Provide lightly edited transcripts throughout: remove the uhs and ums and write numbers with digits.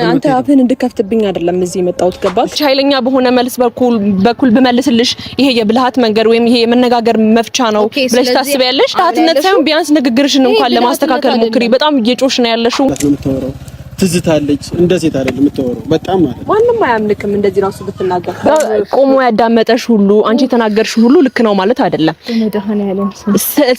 አንተ አፍህን እንድከፍትብኝ አይደለም እዚህ የመጣሁት፣ ገባክ? ኃይለኛ በሆነ መልስ በኩል ብመልስልሽ ይሄ የብልሃት መንገድ ወይም ይሄ የመነጋገር መፍቻ ነው ብለሽ ታስቢያለሽ? ብልሃትነት ሳይሆን ቢያንስ ንግግርሽን እንኳን ለማስተካከል ሞክሪ። በጣም እየጮሽ ነው ያለሽው። ትዝታለች እንደ ሴት አይደለም የምታወራው። በጣም ማለት ማንም አያምልክም። እንደዚህ ራሱ ብትናገር ቆሞ ያዳመጠሽ ሁሉ አንቺ የተናገርሽ ሁሉ ልክ ነው ማለት አይደለም።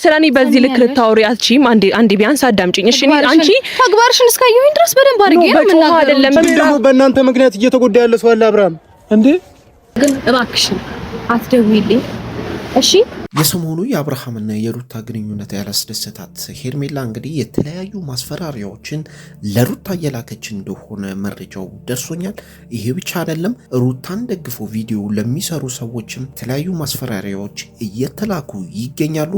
ስለኔ በዚህ ልክ ልታወሪ አትችይም። አንዴ አንዴ ቢያንስ አዳምጪኝ እሺ። አንቺ ተግባርሽን እስካየሁኝ ድረስ በደንብ አድርጌ ነው የምናገረው። አይደለም ደግሞ በእናንተ ምክንያት እየተጎዳ ያለ ሰው አለ አብርሃም። እንዴ ግን እባክሽን አትደውይልኝ እሺ። የሰሞኑ የአብርሃምና የሩታ ግንኙነት ያላስደሰታት ሄርሜላ እንግዲህ የተለያዩ ማስፈራሪያዎችን ለሩታ እየላከች እንደሆነ መረጃው ደርሶኛል። ይሄ ብቻ አይደለም፣ ሩታን ደግፎ ቪዲዮ ለሚሰሩ ሰዎችም የተለያዩ ማስፈራሪያዎች እየተላኩ ይገኛሉ።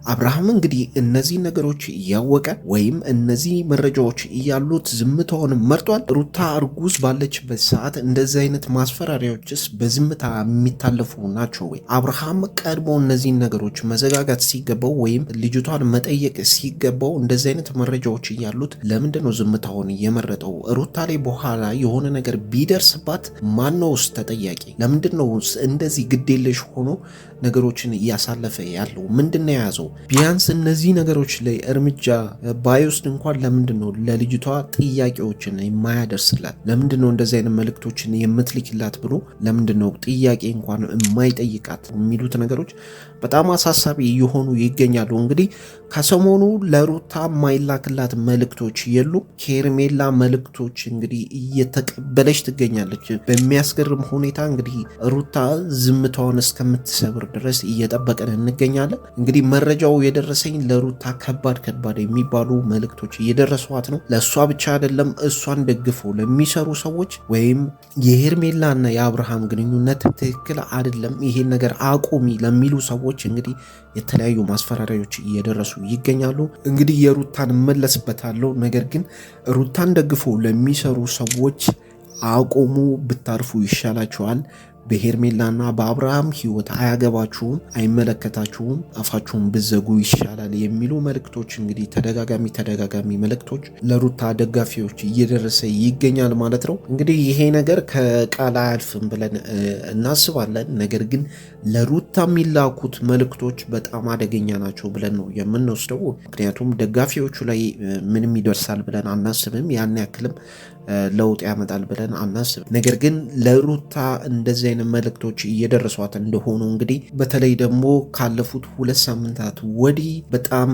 አብርሃም እንግዲህ እነዚህ ነገሮች እያወቀ ወይም እነዚህ መረጃዎች እያሉት ዝምታውን መርጧል። ሩታ እርጉዝ ባለችበት ሰዓት እንደዚህ አይነት ማስፈራሪያዎችስ በዝምታ የሚታለፉ ናቸው ወይ? አብርሃም ቀድሞ እነዚህን ነገሮች መዘጋጋት ሲገባው ወይም ልጅቷን መጠየቅ ሲገባው እንደዚህ አይነት መረጃዎች እያሉት ለምንድን ነው ዝምታውን የመረጠው? ሩታ ላይ በኋላ የሆነ ነገር ቢደርስባት ማነውስ ተጠያቂ? ለምንድን ነው እንደዚህ ግዴለሽ ሆኖ ነገሮችን እያሳለፈ ያለው? ምንድን ነው የያዘው? ቢያንስ እነዚህ ነገሮች ላይ እርምጃ ባይወስድ እንኳን ለምንድን ነው ለልጅቷ ጥያቄዎችን የማያደርስላት? ለምንድን ነው እንደዚህ አይነት መልእክቶችን የምትልክላት ብሎ ለምንድን ነው ጥያቄ እንኳን የማይጠይቃት? የሚሉት ነገሮች በጣም አሳሳቢ እየሆኑ ይገኛሉ። እንግዲህ ከሰሞኑ ለሩታ የማይላክላት መልእክቶች የሉም። ከሄርሜላ መልእክቶች እንግዲህ እየተቀበለች ትገኛለች። በሚያስገርም ሁኔታ እንግዲህ ሩታ ዝምታዋን እስከምትሰብር ድረስ እየጠበቀን እንገኛለን። እንግዲህ መረጃው የደረሰኝ ለሩታ ከባድ ከባድ የሚባሉ መልእክቶች እየደረሷት ነው። ለእሷ ብቻ አይደለም፣ እሷን ደግፎ ለሚሰሩ ሰዎች ወይም የሄርሜላና የአብርሃም ግንኙነት ትክክል አይደለም፣ ይሄን ነገር አቁሚ ለሚሉ ሰዎች እንግዲህ የተለያዩ ማስፈራሪያዎች እየደረሱ ይገኛሉ። እንግዲህ የሩታን እመለስበታለሁ። ነገር ግን ሩታን ደግፎ ለሚሰሩ ሰዎች አቁሙ፣ ብታርፉ ይሻላችኋል። በሄርሜላና በአብርሃም ህይወት አያገባችሁም፣ አይመለከታችሁም፣ አፋችሁን ብዘጉ ይሻላል የሚሉ መልእክቶች እንግዲህ ተደጋጋሚ ተደጋጋሚ መልእክቶች ለሩታ ደጋፊዎች እየደረሰ ይገኛል ማለት ነው። እንግዲህ ይሄ ነገር ከቃል አያልፍም ብለን እናስባለን። ነገር ግን ለሩታ የሚላኩት መልእክቶች በጣም አደገኛ ናቸው ብለን ነው የምንወስደው። ምክንያቱም ደጋፊዎቹ ላይ ምንም ይደርሳል ብለን አናስብም። ያን ያክልም ለውጥ ያመጣል ብለን አናስብ። ነገር ግን ለሩታ እንደዚህ አይነት መልእክቶች እየደረሷት እንደሆኑ እንግዲህ በተለይ ደግሞ ካለፉት 2 ሳምንታት ወዲህ በጣም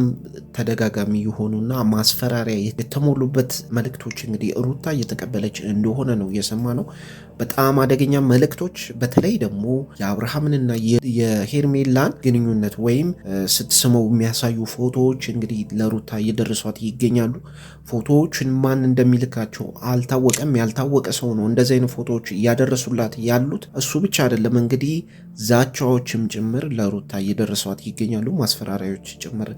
ተደጋጋሚ የሆኑና ማስፈራሪያ የተሞሉበት መልእክቶች እንግዲህ ሩታ እየተቀበለች እንደሆነ ነው እየሰማ ነው። በጣም አደገኛ መልእክቶች በተለይ ደግሞ የአብርሃምንና የሄርሜላን ግንኙነት ወይም ስትስመው የሚያሳዩ ፎቶዎች እንግዲህ ለሩታ እየደረሷት ይገኛሉ። ፎቶዎችን ማን እንደሚልካቸው አልታወቀም። ያልታወቀ ሰው ነው እንደዚህ አይነት ፎቶዎች እያደረሱላት ያሉት። እሱ ብቻ አይደለም እንግዲህ ዛቻዎችም ጭምር ለሩታ እየደረሷት ይገኛሉ። ማስፈራሪያዎች ጭምር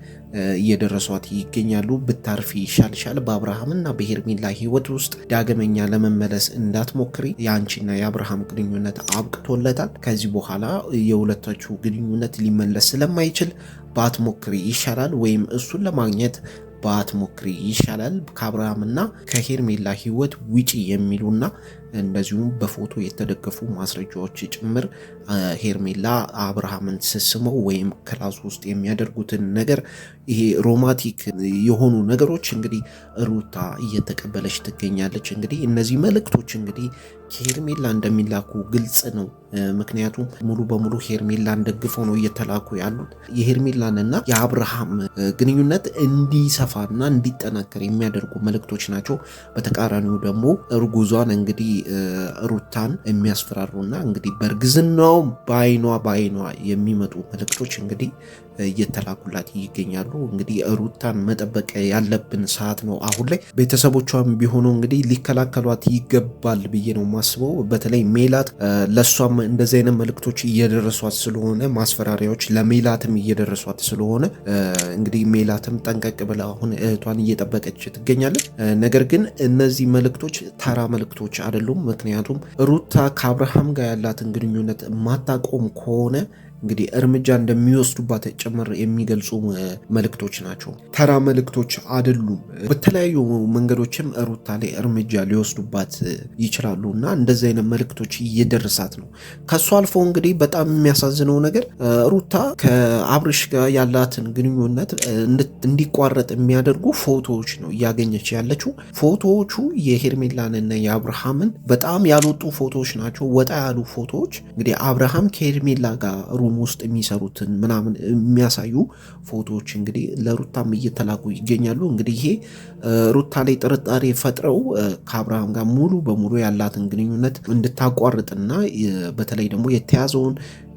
እየደረሷት ይገኛሉ። ብታርፊ ይሻልሻል፣ በአብርሃምና በሄርሜላ ሕይወት ውስጥ ዳግመኛ ለመመለስ እንዳትሞክሪ፣ የአንቺና የአብርሃም ግንኙነት አብቅቶለታል። ከዚህ በኋላ የሁለታችሁ ግንኙነት ሊመለስ ስለማይችል ባትሞክሪ ይሻላል፣ ወይም እሱን ለማግኘት ባትሞክሪ ይሻላል፣ ከአብርሃምና ከሄርሜላ ህይወት ውጪ የሚሉና እንደዚሁም በፎቶ የተደገፉ ማስረጃዎች ጭምር ሄርሜላ አብርሃምን ስስመው ወይም class ውስጥ የሚያደርጉትን ነገር ይሄ romantic የሆኑ ነገሮች እንግዲህ ሩታ እየተቀበለች ትገኛለች። እንግዲህ እነዚህ መልእክቶች እንግዲህ ከሄርሜላ እንደሚላኩ ግልጽ ነው። ምክንያቱም ሙሉ በሙሉ ሄርሜላን ደግፈው ነው እየተላኩ ያሉት። የሄርሜላንና የአብርሃም ግንኙነት እንዲሰፋና እንዲጠናከር የሚያደርጉ መልእክቶች ናቸው። በተቃራኒው ደግሞ እርጉዟን እንግዲህ ሩታን የሚያስፈራሩና እንግዲህ በእርግዝናውም በአይኗ በአይኗ የሚመጡ መልእክቶች እንግዲህ እየተላኩላት ይገኛሉ። እንግዲህ ሩታን መጠበቅ ያለብን ሰዓት ነው አሁን ላይ። ቤተሰቦቿም ቢሆኑ እንግዲህ ሊከላከሏት ይገባል ብዬ ነው የማስበው። በተለይ ሜላት ለእሷም እንደዚህ አይነት መልእክቶች እየደረሷት ስለሆነ ማስፈራሪያዎች ለሜላትም እየደረሷት ስለሆነ እንግዲህ ሜላትም ጠንቀቅ ብላ አሁን እህቷን እየጠበቀች ትገኛለች። ነገር ግን እነዚህ መልእክቶች ተራ መልእክቶች አይደሉም። ምክንያቱም ሩታ ከአብርሃም ጋር ያላትን ግንኙነት ማታቆም ከሆነ እንግዲህ እርምጃ እንደሚወስዱባት ጭምር የሚገልጹ መልእክቶች ናቸው። ተራ መልእክቶች አይደሉም። በተለያዩ መንገዶችም ሩታ ላይ እርምጃ ሊወስዱባት ይችላሉ እና እንደዚህ አይነት መልእክቶች እየደረሳት ነው። ከሱ አልፎ እንግዲህ በጣም የሚያሳዝነው ነገር ሩታ ከአብርሽ ጋር ያላትን ግንኙነት እንዲቋረጥ የሚያደርጉ ፎቶዎች ነው እያገኘች ያለችው። ፎቶዎቹ የሄርሜላንና የአብርሃምን በጣም ያልወጡ ፎቶዎች ናቸው። ወጣ ያሉ ፎቶዎች እንግዲህ አብርሃም ከሄርሜላ ጋር room ውስጥ የሚሰሩትን ምናምን የሚያሳዩ ፎቶዎች እንግዲህ ለሩታም እየተላኩ ይገኛሉ። እንግዲህ ይሄ ሩታ ላይ ጥርጣሬ ፈጥረው ከአብርሃም ጋር ሙሉ በሙሉ ያላትን ግንኙነት እንድታቋርጥና በተለይ ደግሞ የተያዘውን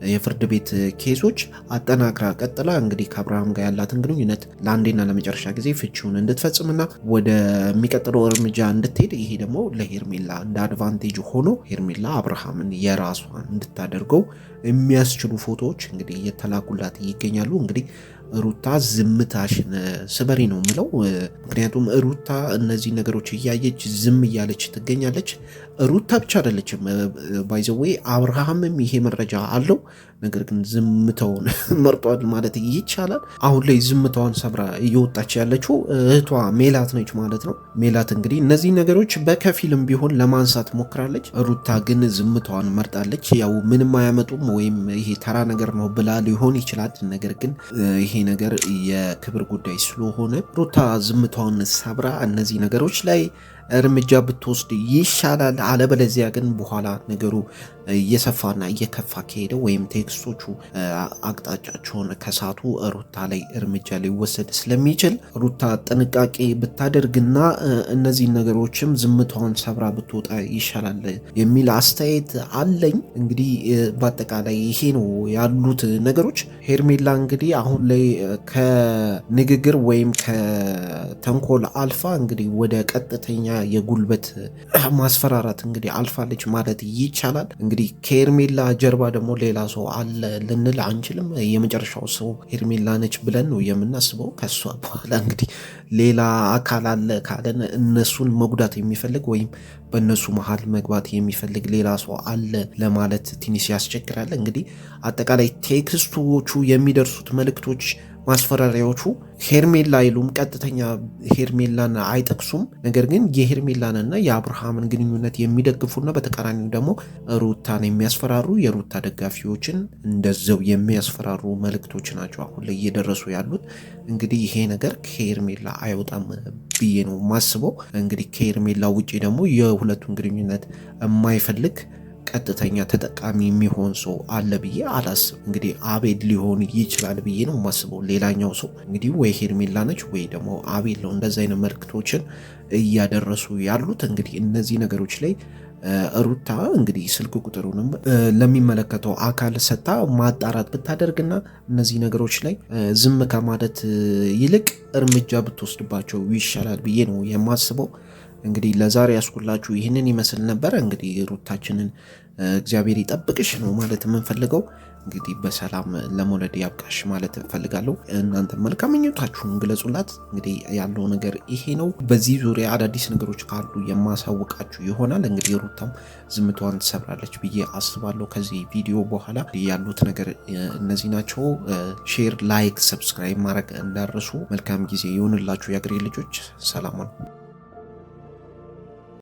የፍርድ ቤት case ኦች አጠናክራ ቀጥላ እንግዲህ ከአብርሃም ጋር ያላትን ግንኙነት ለአንዴና ለመጨረሻ ጊዜ ፍቺውን እንድትፈጽምና ወደሚቀጥለው እርምጃ እንድትሄድ ይሄ ደግሞ ለሄርሜላ እንደ advantage ሆኖ ሄርሜላ አብርሃምን የራሷን እንድታደርገው የሚያስችሉ ፎቶዎች እንግዲህ እየተላኩላት ይገኛሉ። እንግዲህ ሩታ ዝምታሽን ስበሪ ነው የምለው። ምክንያቱም ሩታ እነዚህ ነገሮች እያየች ዝም እያለች ትገኛለች። ሩታ ብቻ አይደለችም፣ by the way አብርሃምም ይሄ መረጃ አለው። ነገር ግን ዝምታውን መርጧል ማለት ይቻላል። አሁን ላይ ዝምታዋን ሰብራ እየወጣች ያለችው እህቷ ሜላት ነች ማለት ነው። ሜላት እንግዲህ እነዚህ ነገሮች በከፊልም ቢሆን ለማንሳት ሞክራለች። ሩታ ግን ዝምታዋን መርጣለች። ያው ምንም አያመጡም ወይም ይሄ ተራ ነገር ነው ብላ ሊሆን ይችላል። ነገር ግን ይሄ ነገር የክብር ጉዳይ ስለሆነ ሩታ ዝምታዋን ሰብራ እነዚህ ነገሮች ላይ እርምጃ ብትወስድ ይሻላል። አለበለዚያ ግን በኋላ ነገሩ እየሰፋና እየከፋ ከሄደ ወይም text ኦቹ አቅጣጫቸውን ከሳቱ ሩታ ላይ እርምጃ ሊወሰድ ስለሚችል ሩታ ጥንቃቄ ብታደርግና እነዚህን ነገሮችም ዝምታዋን ሰብራ ብትወጣ ይሻላል የሚል አስተያየት አለኝ። እንግዲህ በአጠቃላይ ይሄ ነው ያሉት ነገሮች። ሄርሜላ እንግዲህ አሁን ላይ ከንግግር ወይም ከተንኮል አልፋ እንግዲህ ወደ ቀጥተኛ የጉልበት ማስፈራራት እንግዲህ አልፋለች ማለት ይቻላል። እንግዲህ ከሄርሜላ ጀርባ ደግሞ ሌላ ሰው አለ ልንል አንችልም። የመጨረሻው ሰው ሄርሜላ ነች ብለን ነው የምናስበው። ከሷ በኋላ እንግዲህ ሌላ አካል አለ ካለን እነሱን መጉዳት የሚፈልግ ወይም በእነሱ መሀል መግባት የሚፈልግ ሌላ ሰው አለ ለማለት ትንሽ ያስቸግራል። እንግዲህ አጠቃላይ text ኦቹ የሚደርሱት መልእክቶች ማስፈራሪያዎቹ ሄርሜላ አይሉም፣ ቀጥተኛ ሄርሜላን አይጠቅሱም። ነገር ግን የሄርሜላንና የአብርሃምን ግንኙነት የሚደግፉና በተቃራኒው ደግሞ ሩታን የሚያስፈራሩ የሩታ ደጋፊዎችን እንደዘው የሚያስፈራሩ መልእክቶች ናቸው አሁን ላይ እየደረሱ ያሉት። እንግዲህ ይሄ ነገር ከሄርሜላ አይወጣም ብዬ ነው ማስበው። እንግዲህ ከሄርሜላ ውጪ ደግሞ የሁለቱን ግንኙነት የማይፈልግ ቀጥተኛ ተጠቃሚ የሚሆን ሰው አለ ብዬ አላስብ። እንግዲህ አቤል ሊሆን ይችላል ብዬ ነው የማስበው። ሌላኛው ሰው እንግዲህ ወይ ሄርሜላ ነች ወይ ደግሞ አቤል ነው። እንደዚ አይነት መልክቶችን እያደረሱ ያሉት እንግዲህ እነዚህ ነገሮች ላይ ሩታ እንግዲህ ስልክ ቁጥሩንም ለሚመለከተው አካል ሰጥታ ማጣራት ብታደርግና እነዚህ ነገሮች ላይ ዝም ከማለት ይልቅ እርምጃ ብትወስድባቸው ይሻላል ብዬ ነው የማስበው። እንግዲህ ለዛሬ ያስኩላችሁ ይህንን ይመስል ነበረ። እንግዲህ ሩታችንን እግዚአብሔር ይጠብቅሽ ነው ማለት የምንፈልገው። እንግዲህ በሰላም ለመውለድ ያብቃሽ ማለት እፈልጋለሁ። እናንተ መልካም ምኞታችሁን ግለጹላት። እንግዲህ ያለው ነገር ይሄ ነው። በዚህ ዙሪያ አዳዲስ ነገሮች ካሉ የማሳውቃችሁ ይሆናል። እንግዲህ ሩታም ዝምታዋን ትሰብራለች ብዬ አስባለሁ። ከዚህ ቪዲዮ በኋላ ያሉት ነገር እነዚህ ናቸው። share፣ like፣ subscribe ማድረግ እንዳትረሱ። መልካም ጊዜ ይሁንላችሁ የአገሬ ልጆች። ሰላም ነው።